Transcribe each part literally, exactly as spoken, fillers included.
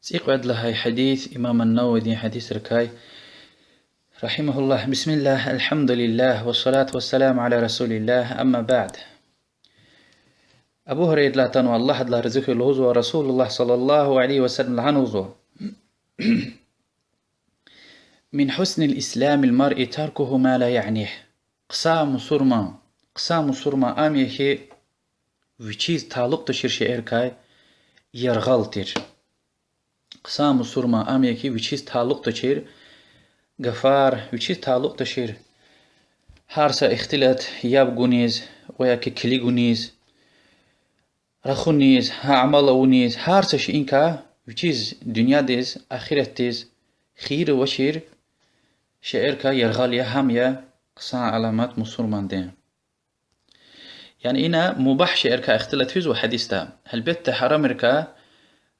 ЦӀикьвед лагьай гьадис, имам ан-Нававидин гьадисрикай, رحمه الله. بسم الله، الحمد لله، والصلاة والسلام على رسول الله، أما بعد. Абу Гьурайрадилай атанва, Аллагь адалай рази хьуй, лугьузва, رسول الله صلى الله عليه وسلم лагьана лугьузва: من حسن إسلام المرء تركه ما لا يعنيه. Хъсан мусурман, хъсан мусурман ам я хьи, вичиз талукь тушир шейэрикай яргъал тир. Хъсан мусурман ам я хьи, вичиз талукь тушир гафар, вичиз талукь тушир гьар са ихтилат, яб гуниз ва я ки килиг гуниз, рахуниз, гьа амал авуниз, гьар са шейиникай вичиз дуьньядиз, ахиратдиз хийир авачир шейэрикай яргъал я, гьам я хъсан аламат мусурмандин. Яни ина мубагь шейэрикай ихтилат физва гьадисда. Гьелбетда, гьарамрикай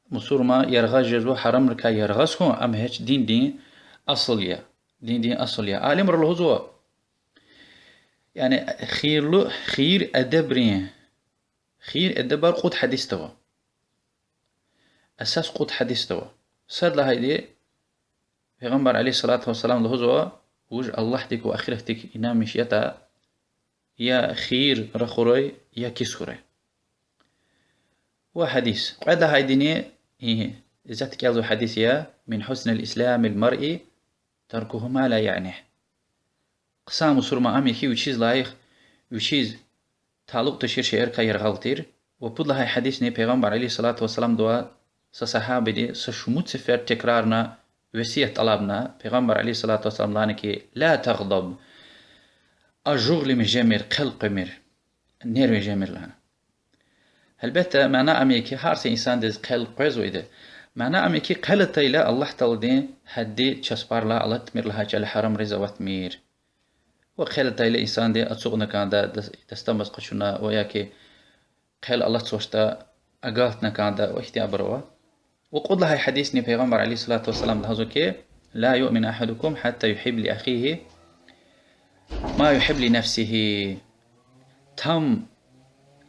мусурман яргъаз жезва, гьарамрикай яргъаз хьун, ам гьич диндин асул я. Диндин асул я. Алимри лугьузва, яни хийирлу, хийир эдебрин, хийир эдебар кьуд гьадисда ава. Асас кьуд гьадисда ава. Сад лагьайди, Пайгъамбар عليه الصلاة والسلام лугьузва: вуж Аллагьдик ва ахиратдик инанмиш ятӀа, я хийир рахурай, я кис хьурай. Ва гьадис. Кьвед лагьайдини, и, исятда кӀелзавай гьадис я: من حسن إسلام المرء تركه ما لا يعنيه. Хъсан мусурман ам я хьи, вичиз лайих, вичиз талукь тушир шейэрикай яргъал тир. Ва пуд лагьай гьадисни Пайгъамбар عليه الصلاة والسلامдивай са сагьабиди са шумуд сефер текрарна, весият тӀалабна, Пайгъамбар عليه الصلاة والسلام лагьана хьи: لا تغضب. Ажугълимиш жемир, хъел къвемир, нервиш жемир лагьана. Гьелбетда, мана ам я хьи, гьар са инсандиз хъел къвезва ида. Мана ам я хьи, хъел атайла Аллагь Тааладин гьадди часпарилай алатмир, лагьай чӀал гьарамриз аватмир. Ва хъел атайла инсанди ацукьна кӀанда, дас-, дастамаз къачуна, ва я хьи хъел алатзавачтӀа агалтна кӀанда, ва ихьтин абур ава. Ва кьуд лагьай гьадисни Пайгъамбар عليه الصلاة والسلام лугьузва хьи: لا يؤمن أحدكم حتى يحب لأخيه ما يحب لنفسه. Там,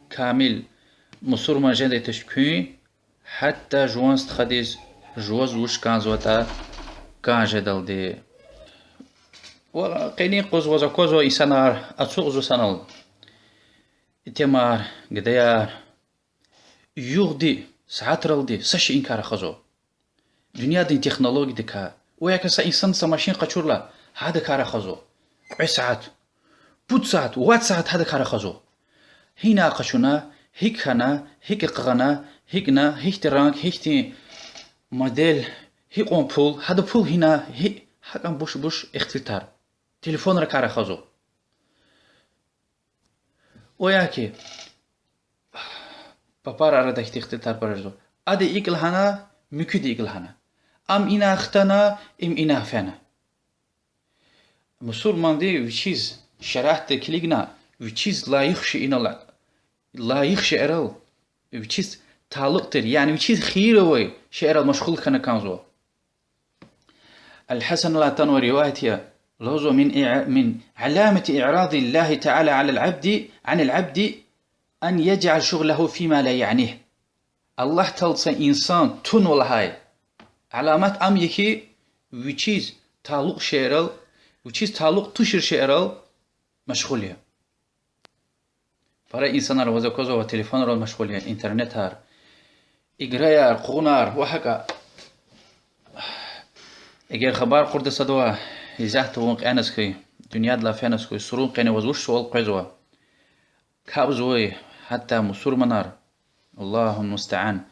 камил мусурман жедай туш куьн, гьатта жуван стхадиз жуваз вуч кӀанзаватӀа кӀан жедалди. Ва къенин юкъуз ваз аквазва инсанар ацукьзава санал итимар, гадаяр, югъди, сятералди са шейиникай рахазва. Дуьньядин технологиядикай, ва я ки са инсан са машин къачурла, гьадакай рахазва. Кьве сят, пуд сят, вад сят гьадакай рахазва. Гьина къачуна, гьикӀ хьана, гьикӀ къагъана, гьикӀ на, гьихьтин ранг, гьихьтин модель, гьикьван пул, гьада пул гьина, гьи-, гьакӀан буш-буш ихтилатар. Телефонрикай рахазва. Ва я ки папар арада ихьтин ихтилатар пара жезва. Ада икӀ лагьана, муькуьди икӀ лагьана. Ам ина хтана, им ина фена. Мусурманди вичиз шариатда килигна, вичиз лайих шейинал, лайих шейэрал, вичиз талукь тир, яни вичиз хийир авай шейэрал машгъул хьана кӀанзава. Аль-Гьасандилай атанвай риваят я, лугьузва: من إع-، من علامة إعراض الله تعالى على العبد، عن العبد، أن يجعل شغله فيما لا يعنيه. Аллагь Таалади са инсан тунва лагьай аламат ам я хьи, вичиз талукь шейэрал, вичиз талукь тушир шейэрал машгъул я. Пара инсанар ваз аквазва телефонрал машгъул я, интернетар, играяр, къугъунар ва гьакӀа. Эгер хабар кьурди садавай, изягь тавун кьеназ хьуй, дуьньядилай феназ хьуй, сурун къене ваз вуч суал къвезва? КапӀзавай гьатта мусурманар, الله المستعان.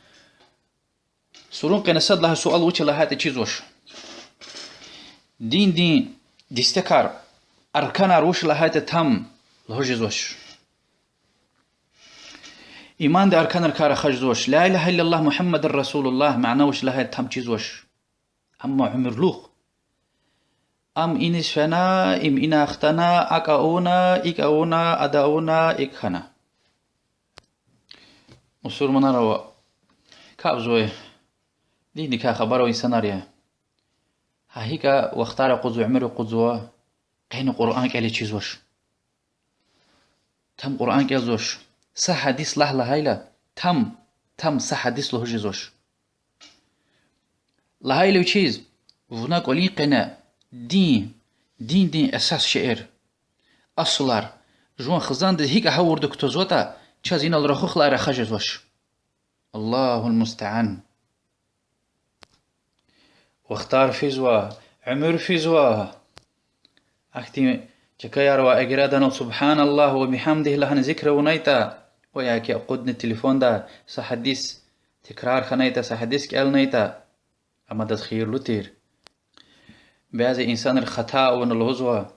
Сурун къене сад лагьай суал вуч я лагьайтӀа чизвач. Диндин дестекар, арканар вуч я лагьайтӀа там лугьуз жезвач. Имандин арканрикай рахаз жезвач. لا إله إلا الله محمد رسول الله мана вуч я лагьайтӀа там чизвач. Амма уьмуьрлух ам иниз фена, им ина хтана, акӀ авуна, икӀ авуна, ада авуна, икӀ хьана. Мусурманар ава, капӀзавай, диндикай хабар авай инсанар я. Гьа гьикӀ вахтар акъудзава, уьмуьр акъудзава, къени Къуръан кӀелиз чизвач. Там Къуръан кӀелзавач. Са гьадис лагь лагьайла, там, там са гьадис лугьуз жезвач. Лагьайла вичиз, вуна кӀвалин къене дин, диндин эсас шейэр, асулар, жуван хизандиз гьикӀ гъавурда кутазватӀа, чаз инал рахух лагьай рахаз жезвач. الله المستعان. Вахтар физва, уьмуьр физва. Ахьтин чкаяр ва эгер адан سبحان الله وبحمده лагьана зикр авунайтӀа, ва яки акъудна телефонда са гьадис текрар хьанайтӀа, са гьадис кӀелнайтӀа, ам адаз хийирлу тир. Бязи инсанри хата авуна лугьузва,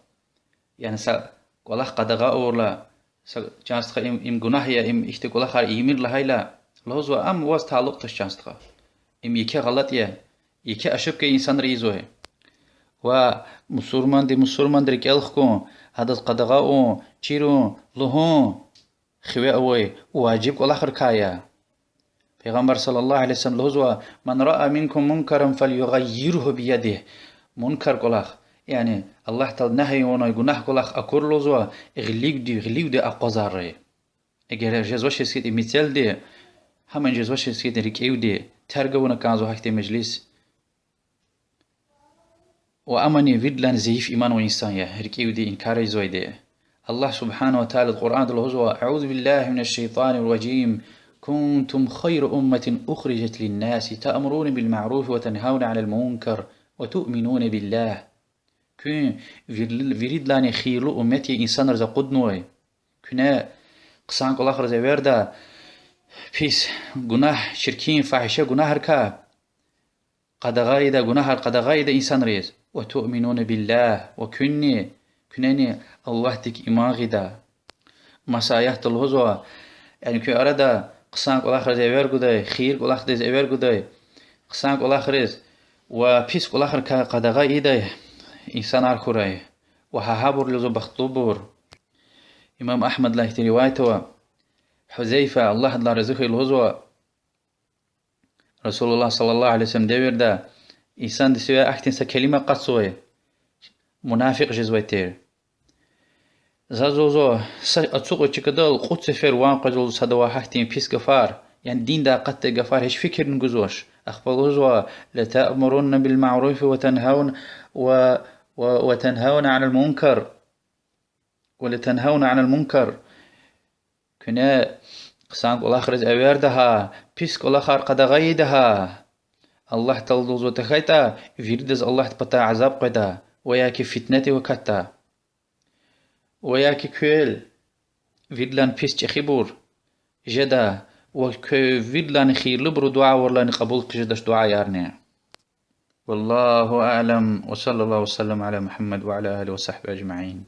яни са кӀвалах къадагъа авурла, са, чан стха, им, им гунагь я, им ихьтин кӀвалахар ийимир лагьайла, лугьузва, ам ваз талукь туш, чан стха. Им еке гъалатӀ я, еке ошибка я инсанри ийизвай. Ва мусурманди мусурманди рикӀел хкун, гьадаз къадагъа авун, чирун, лугьун хиве авай важиб кӀвалахрикай я. Пайгъамбар صلى الله عليه وسلم лугьузва: من رأى منكم منكرا فليغيره بيده. Мункар кӀвалах, яни Аллагь Таала нагьи авунвай гунагь кӀвалах акур лугьузва, гъиливди, гъиливди акъвазаррай. Эгер жезвачиз хьайитӀа мецелди, гьамни жезвачиз хьайитӀа рикӀивди, терг авуна кӀанзава гьахьтин межлис. Ва амни виридалайни зайиф иман авай инсан я, рикӀивди инкар ийизвайди. Аллагь سبحانه وتعالى Къуръанда лугьузва: أعوذ بالله من الشيطان الرجيم. كنتم خير أمة أخرجت للناس تأمرون بالمعروف وتنهون عن المنكر وتؤمنون بالله. Куьн виридалайни хийирлу уммет я инсанриз акъуднавай. Куьне хъсан кӀвалахриз эверда, пис гунагь, чиркин, фагьиша гунагьрикай къадагъа ийида, гунагьар къадагъа ийида инсанриз. وتؤمنون بالله, ва куьнни, куьнени Аллагьдик иман гъида. Маса аятда лугьузва, яни куь арада хъсан кӀвалахриз эвер гудай, хийир кӀвалахдиз эвер гудай, хъсан кӀвалахриз ва пис кӀвалахрикай къадагъа ийидай инсанар хьурай. Ва гьа гьабур лугьузва бахтлубур. Имам Агьмадилай ихьтин риваят ава, Гьузайфа, Аллагь адалай рази хьуй, лугьузва, رسول الله صلى الله عليه وسلم девирда инсанди сивяй ахьтин са келима акъатзавай, мунафикь жезвай тир. Заз лугьузва, са ацукьай чкадал кьуд сефер ван къвезва лугьузва садавай гьахьтин пис гафар, яни диндай акъатдай гафар гьич фикирни гузвач. Ахпа лугьузва: لتأمرن بالمعروف وتنهون و، و، وتنهون عن المنكر. ولتنهون عن المنكر. Куьне хъсан кӀвалахриз эверда гьа, пис кӀвалахар къадагъа ийида гьа. Аллагь Таалади лугьузва тахьайтӀа, виридаз Аллагьди патай азаб къведа, ва яки фитнедив акатда. Ва яки квел виридалайни пис чӀехибур жеда, ва квел виридалайни хийирлубуру дуьа авурла кьабул хъижедач дуьаярни. والله أعلم، وصلى الله وسلم على محمد وعلى آله وصحبه أجمعين.